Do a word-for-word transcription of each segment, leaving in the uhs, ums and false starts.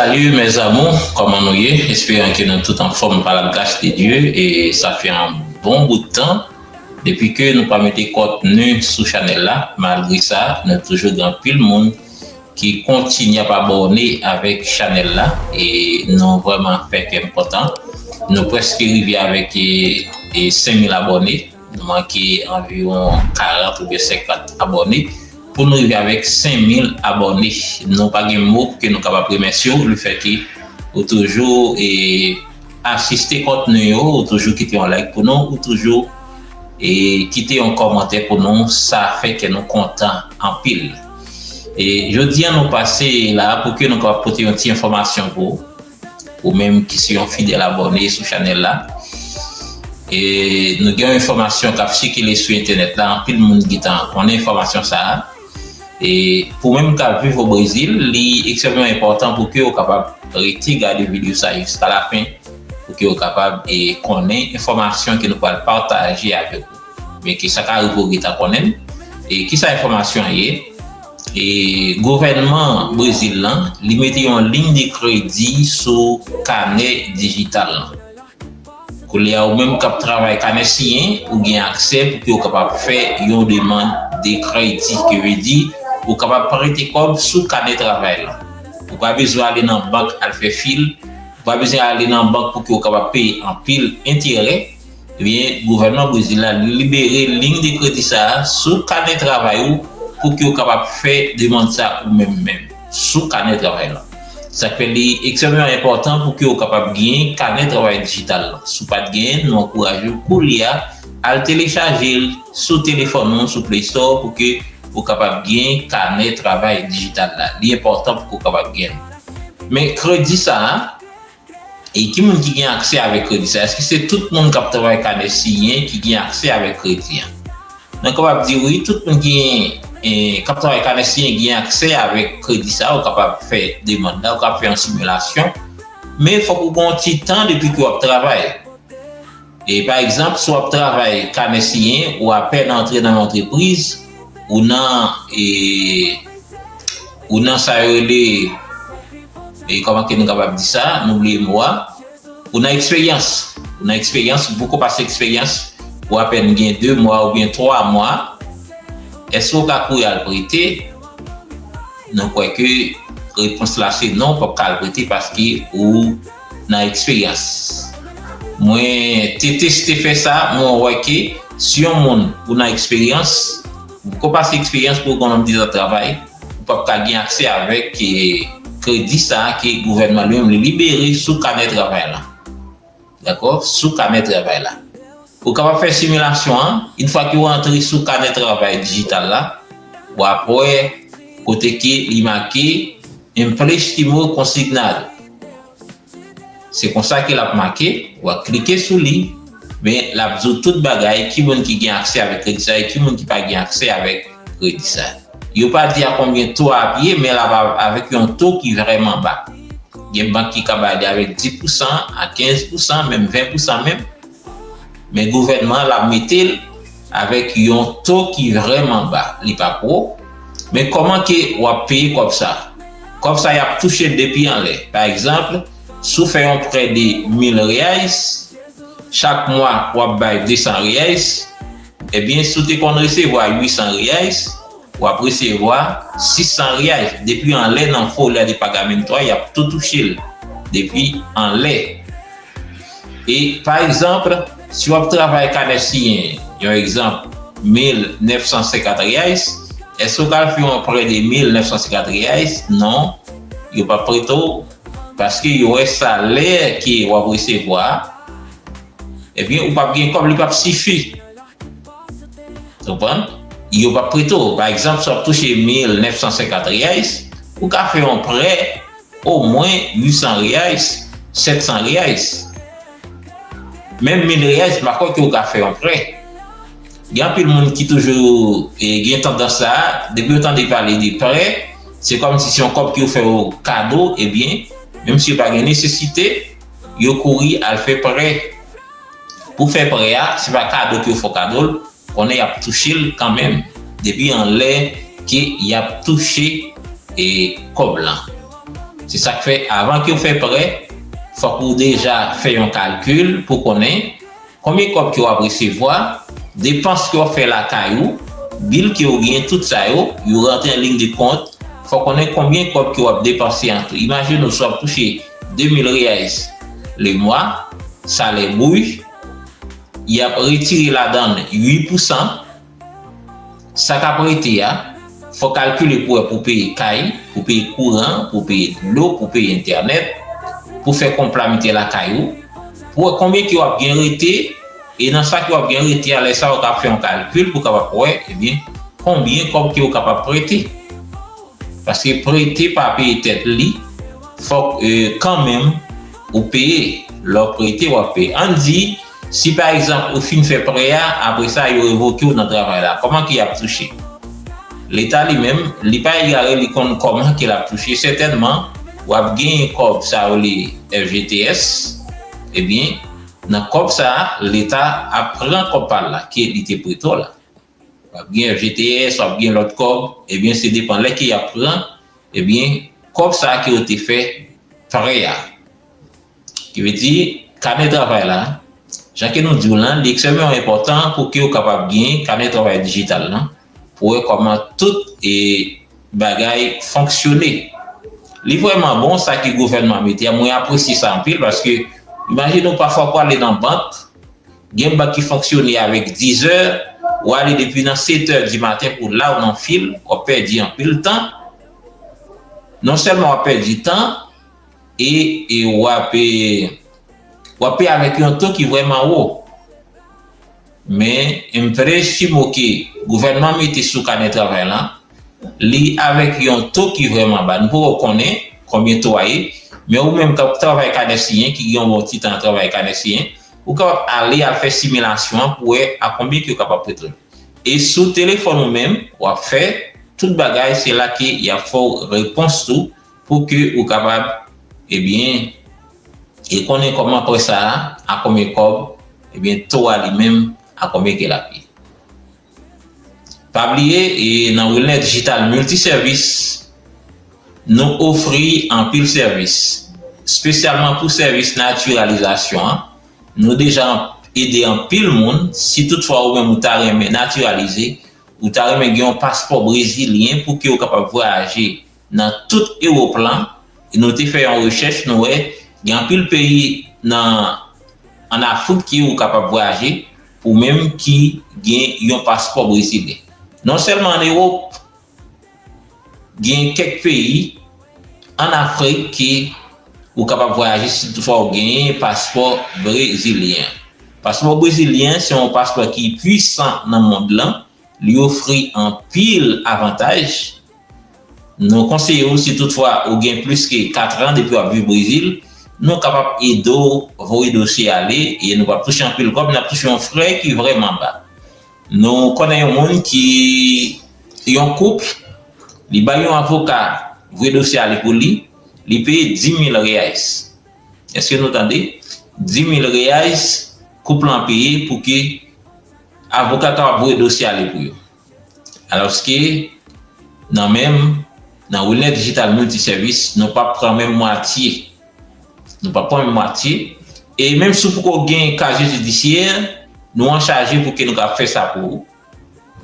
Salut mes amours, kòman nou ye? Esperan ke nou tout anfòm pa la gras de Dye. E sa fè yon bon bout tan depi ke nou pa mete kontni sou chanèl la. Malgre sa, nou toujou gen anpil moun ki kontinye ap abòne avèk chanèl la. E nou vrèman fè kè m kontan. Nou prèske rive avèk e, e senk mil abòne. Nou manke anviwon karant oubyen senkant abòne pou nou rive avèk senk mil abòne. Nou pa gen mo pou ke nou kapab remèsye w lefètke ou toujou e, asiste kontni yo, ou toujou kite yon like pou nou, ou toujou e, kite yon kòmantè pou nou. Sa fè kè nou kontan anpil. E jodi a nou pase la pou ke nou kapab pote yon ti enfòmasyon pou ou, ou menm ki se yon fidèl abòne sou chanèl la. E nou gen yon enfòmasyon k ap sikile sou entènèt la, anpil moun gentan konnen enfòmasyon sa a. E pou menm k ap viv o Brezil, li ekstrèmman enpòtan pou ke w kapab rete gade videyo sa a jiska lafen, pou ke w kapab e, konnen enfòmasyon ke nou pral pataje avèk ou. Men ke sa ka rive w gentan konnen l. E kisa enfòmasyon an ye? E gouvènman Brezil lan, li mete yon liy de kredi sou kanè dijital lan. Koulye a, ou menm k ap travay kanè siyen, ou gen aksè pou ke w kapab fè yon demann de kredi, ki vle di ou kapab prete kòb sou kanè travay lan. Ou pa bezwen ale nan bank al fè fil, ou pa bezwen ale nan bank pou ke w kapab peye anpil enterè. Ebyen, gouvènman Brezil la, li libere liy de kredi sa a sou kanè travay ou pou ke w kapab fè demann sa ou menm menm sou kanè travay lan. Sa k fè li ekstrèmman enpòtan pou ke w kapab genyen kanè travay dijital lan. Si w pa t genyen l, nou ankouraje w koulye a al telechaje l sou telefòn ou, sou Play Store, pou ke ou kapab genyen kanè travay dijital la. Li enpòtan pou ke w kapab genyen l. Men kredi sa a, e ki moun ki gen aksè avèk kredi sa? Èske se tout moun k ap travay kanè siyen ki gen aksè avèk kredi an? Nou kapab di wi, tout moun ki gen, e, k ap travay kanè siyen gen aksè avèk kredi sa. Ou kapab fè demann la, ou kapab fè yon similasyon. Men fòk ou gen yon ti tan depi ke w ap travay. E pa egzanp, si w ap travay kanè siyen, ou apèn antre nan yon antrepriz, ou nan, e, ou nan sa yo rele, e kòman ke nou kapab di sa, nou bliye mo a, ou nan eksperyans. Ou nan eksperyans, ou poko pase eksperyans, ou apèn gen de mwa oubyen twa mwa, èske ou ka kouri al prete? Nou kwè ke repons la se non, ou p ap ka al prete paske ou nan eksperyans. Mwen te teste fè sa, mwen wè ke si yon moun ou nan eksperyans, ou poko pase eksperyans pou ou gen yon nonm de zan travay, ou p ap ka gen aksè avèk, e, kredi sa a ke gouvènman li menm li libere sou kanè travay la. Dakò? Sou kanè travay la. Ou kapab fè similasyon an, yon fwa ke w antre sou kanè travay dijital la, w ap wè kote ke li make empréstimo consignado. Se konsa ke l ap make, w ap klike sou li, men l ap di w tout bagay, ki moun ki gen aksè avèk kredi sa e ki moun ki pa gen aksè avèk kredi sa. Yo pa di a konbyen to ap ye, men l ap avèk yon to ki vrèman ba. Gen bank ki ka bay li avèk dis pousan a kenz pousan, menm ven pousan menm. Men gouvènman an l ap mete l avèk yon to ki vrèman ba. Li pa gwo. Men kòman ke w ap peye kòb sa? Kòb sa y ap touche l depi anlè. Pa egzanp, si w fè yon prè de mil reais, chak mwa w ap bay de san reais, ebyen, si w te konn resevwa uit san reais, w ap resevwa sis san reais. Depi anlè nan folha de pagamento a, y ap tou touche l depi anlè. E, pa egzanp, si w ap travay kanè siyen, yon egzanp, mil nèf san senkant reais, èske w ka al fè yon prè de mil nèf san senkant reais? Non, yo p ap prete w, paske yo wè salè ke w ap resevwa a, ebyen, ou p ap gen kòb, li p ap sifi. Konprann? Yo p ap prete w. Pa egzanp, si w ap touche mil nèf san senkant reais, ou ka fè yon prè omwen uit san reais, sèt san reais. Menm mil reais, m pa kwè ke w ka fè yon prè. Gen anpil moun ki toujou, e, gen tandans sa a, depi yo tande pale de prè, se kòmsi se yon kòb ke yo fè yo kado, ebyen, menm si yo pa gen nesesite, yo kouri al fè prè. Pou fè prè a, se pa kado ke yo fè w kado l, konnen y ap touche l kanmenm. Depi anlè ke y ap touche, e, kòb lan. Se sa k fè, avan ke w fè prè, fòk ou deja fè yon kalkil pou konnen konbyen kòb ke w ap resevwa, depans ke w ap fè lakay ou, bil ke w genyen, tout sa yo, yo rantre an liy de kont. Fòk konnen konbyen kòb ke w ap depanse an tou. Imajine w, si w ap touche de mil reais le mwa, salè bouy, y ap retire ladan l uit pousan. Sa k ap rete a, fò w kalkile pou wè, pou w peye kay, pou w peye kouran, pou w peye dlo, pou w peye entènèt, pou w fè konplamite lakay ou, pou w wè konbyen ke w ap gen rete, e nan sa ke w ap gen rete a, lè sa a, w ka fè yon kalkil pou w kapab wè, ebyen, konbyen kòb ke w kapab prete. Paske prete pa peye tèt li, fòk, e, kanmenm ou peye. Lè w prete, w ap peye. Ann di, si pa egzanp ou fin fè prè a, apre sa yo revoke w nan travay la, kòman ke y ap touche? Leta li menm, li pa egare, li konn kòman ke l ap touche. Sètènman, w ap genyen kòb sa yo rele F G T S. Ebyen, nan kòb sa a, Leta ap pran kòb pa l la, ke li te prete w la. W ap gen F G T S, w ap gen lòt kòb, ebyen, se depann lè ke y ap pran, ebyen, kòb sa a ke w te fè prè a. Ki vle di, kanè travay la, jan ke nou di w lan, li ekstrèmman enpòtan pou ke w kapab gen kanè travay dijital lan, pou wè kòman tout, e, bagay fonksyone. Li vrèman bon, sa ke gouvènman mete a, mwen apresye sa anpil, paske imajine w pafwa pou ale nan bank, gen bank ki fonksyone avèk dizè, w ale depi nan setè di maten pou la w nan fil, w ap pèdi anpil tan. Non sèlman w ap pèdi tan, e, e w ap, e, w ap peye avèk yon to ki vrèman wo. Men, m vle estime ke gouvènman mete sou kanè travay lan, li avèk yon to ki vrèman ba. Nou poko konnen konbyen to a ye, men ou menm k ap travay kanè siyen, ki gen yon bon ti tan travay kanè siyen, ou kapab ale al fè similasyon an pou wè a konbyen ke w kapab prete. E sou telefòn ou menm, w ap fè tout bagay, se la ke y ap fè w repons tou pou ke ou kapab, ebyen, e konnen kòman prè sa a, a konbyen kòb, ebyen, to a li menm, a konbyen ke l ap ye. Pa bliye, e nan Wilnet Digital Multiservice, nou ofri anpil sèvis, espesyalman pou sèvis natiralizasyon an. Nou deja ede anpil moun. Si toutfwa ou menm ou ta renmen natiralize, ou ta renmen gen yon paspò brezilyen pou ke ou kapab vwayaje nan tout Ewòp lan, e nou te fè yon rechèch, nou wè gen anpil peyi nan, ann Afrik ke ou kapab vwayaje, ou menm ki gen yon paspò brezilyen. Non sèlman ann Ewòp, gen kèk peyi ann Afrik ke ou kapab vwayaje si toutfwa ou genyen paspò brezilyen. Paspò brezilyen se yon paspò ki pwisan nan mond lan. Li ofri anpil avantaj. Nou konseye w, si toutfwa ou gen plis ke kat an depi w ap viv Brezil, nou kapab ede w voye dosye ale e nou p ap touche anpil kòb, n ap touche yon frè ki vrèman ba. Nou konnen yon moun ki, yon koup, li bay yon avoka voye dosye ale pou li, li peye dis mil reais. Èske nou tande? Dis mil reais, koup lan peye pou ke avoka kapab voye dosye ale pou yo. Alòske, nan menm, nan Wilnet Digital Multiservice, nou p ap pran menm mwatye. Nou p ap pran menm mwatye. E menm si w poko gen kazye jidisyè, nou an chaje pou ke nou ka fè sa pou ou.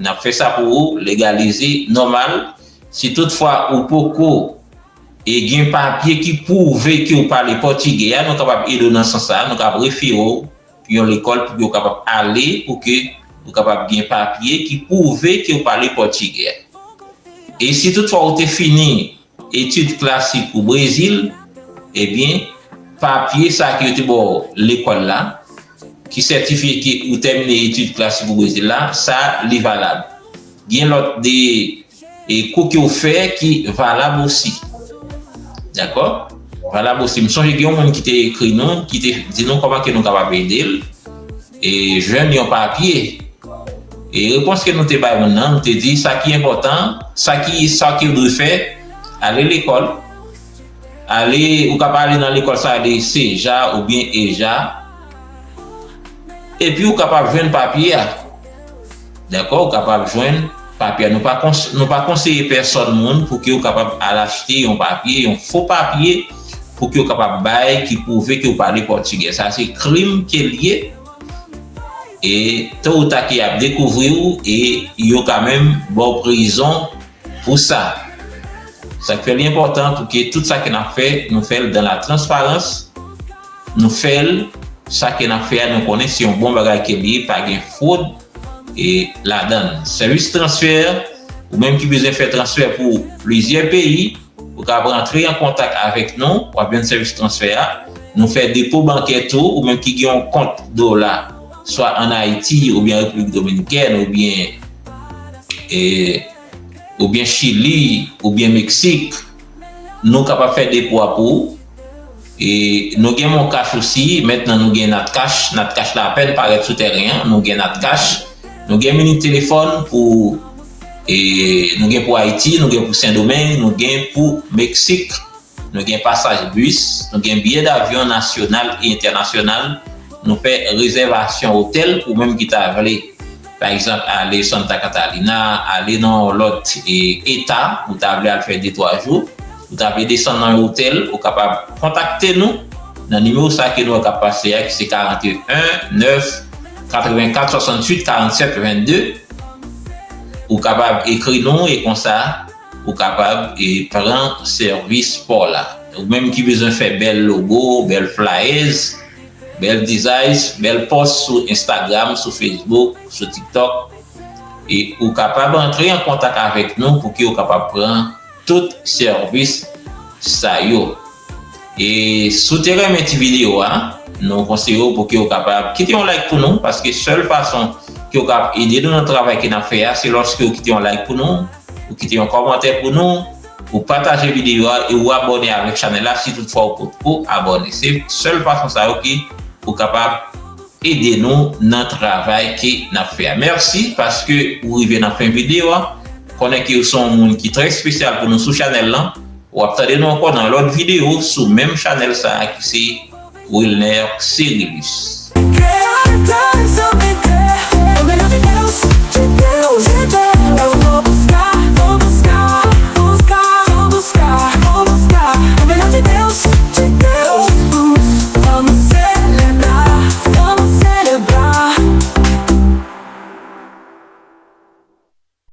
N ap fè sa pou ou, legalize, nòmal. Si toutfwa ou poko, e, gen papye ki pwouve ke w pale pòtigè a, nou kapab ede w nan sans sa a, nou kapab refere w yon lekòl pou ke w kapab ale, pou ke ou kapab gen papye ki pwouve ke w pale pòtigè. E si toutfwa ou te fini etid klasik ou Brezil, ebyen, papye sa ke yo te ba w lekòl la, ki sètifye ke ou tèmine etid klasik ou Brezil la, sa, li valab. Gen lòt de, e, kou ke w fè ki valab osi. Dakò? Valab osi. M sonje gen yon moun ki te ekri nou, ki te di nou kòman ke nou kapab ede l, e, jwenn yon papye. E repons ke nou te bay moun nan, nou te di, sa ki enpòtan, sa ki, sa ke w dwe fè, ale lekòl. Ale, ou kapab ale nan lekòl sa rele seja oubyen eja. Epi ou kapab jwenn papye a. Dakò? Ou kapab jwenn papye a. Nou pa kons-, nou pa konseye pèsòn moun pou ke w kapab al achte yon papye, yon fo papye, pou ke w kapab bay ki pwouve ke w pale pòtigè. Sa se krim ke l ye. E to ou ta ke y ap dekouvri w e yo ka menm ba w prizon pou sa. Sa k fè li enpòtan pou ke tout sa ke n ap fè, nou fè l dans la transparence, nou fè l, sa ke n ap fè a, nou konnen se yon bon bagay ke li ye, pa gen fwod e ladan l. Sèvis transfè, ou menm ki bezwen fè transfè pou plizyè peyi, ou kapab rantre an kontak avèk nou, w ap jwenn sèvis transfè a. Nou fè depo bankè tou, ou menm ki gen yon kont dola, swa ann Ayiti, oubyen Repiblik Dominikèn, oubyen, e, oubyen Chili, oubyen Meksik, nou kapab fè depo a pou ou. E nou gen MonCash osi, mentnan nou gen Natcash, Natcash la apèn parèt sou tèren an, nou gen Natcash, nou gen minit telefòn pou, e, nou gen pou Ayiti, nou gen pou Sendomeng, nou gen pou Meksik, nou gen pasaj bis, nou gen biyè davyon nasyonal e entènasyonal, nou fè rezèvasyon otèl pou menm ki ta vle pa egzanp, ale Santa Catalina, ale nan yon lòt, e, eta, ou ta vle al fè de twa jou, ou ta vle desann nan yon otèl, ou kapab kontakte nou nan nimewo sa ke nou wè k ap pase a, ki se karant e en nèf katrevenkat swasanntuit karannsèt vennde. Ou kapab ekri nou e konsa, ou kapab, e, pran sèvis pa w la. Ou menm ki bezwen fè bèl logo, bèl flyers, bèl designs, bèl post sou Instagram, sou Facebook, sou TikTok. E ou kapab antre an kontak avèk nou pou ke ou kapab pran tout sèvis sa yo. E si w te renmen ti videyo a, nou konseye w pou ke ou kapab kite yon like pou nou, paske sèl fason ke ou kapab ede nou nan travay ke n ap fè a, se lòske ou kite yon like pou nou, ou kite yon kòmantè pou nou, ou pataje videyo a e ou abòne avèk chanèl la si toutfwa ou potko abòne. Se sèl fason sa yo ke ou kapab ede nou nan travay ke n ap fè a. Mèsi paske ou rive nan fen videyo a. Konnen ke ou se yon moun ki trè espesyal pou nou sou chanèl lan. W ap tande nou ankò nan lòt videyo sou menm chanèl sa a ki se Wilner Cerilus. Creators of